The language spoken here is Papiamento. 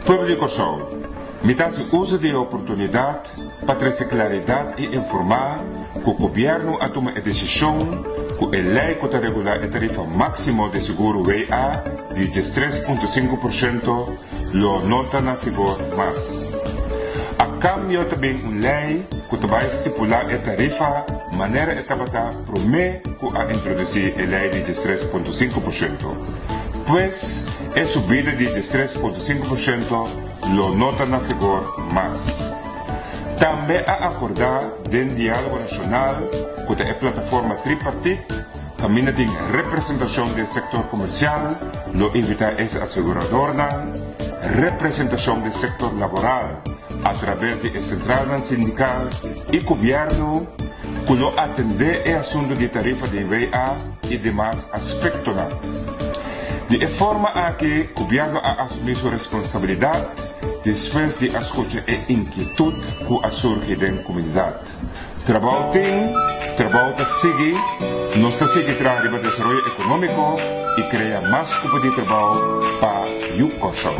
Pueblo di Kòrsou, mi ta hasi uso di e oportunidat pa trese klaridat i informá ku gobièrnu a tuma e desishon ku e lei ku ta regulá e tarifa máksimo di seguro WA di 13.5% lo no ta na vigor mas. A kambio ta bin un lei ku ta bai stipulá e tarifa manera e tabata promé ku a introdusí e lei di 13.5%. Pues, e subida di 13.5% lo no ta na vigor mas. Tambe a akordá den Diálogo Nashonal, ku ta e plataforma tripartit kaminda tin representashon di e sektor komersial, lo invitá e aseguradornan, representashon di e sektor laboral atraves di e sentralnan sindikal i gobièrnu ku lo atendé e asuntu di tarifa di WA i demas aspektonan. Di e forma aki gobièrnu a asumí su responsabilidat despues di a skucha e inkietut ku a surgi den komunidat. Trabou tin, trabou ta sigui, nos ta sigui traha riba desaroyo ekonómiko i krea mas kupo di trabou pa yu Kòrsou.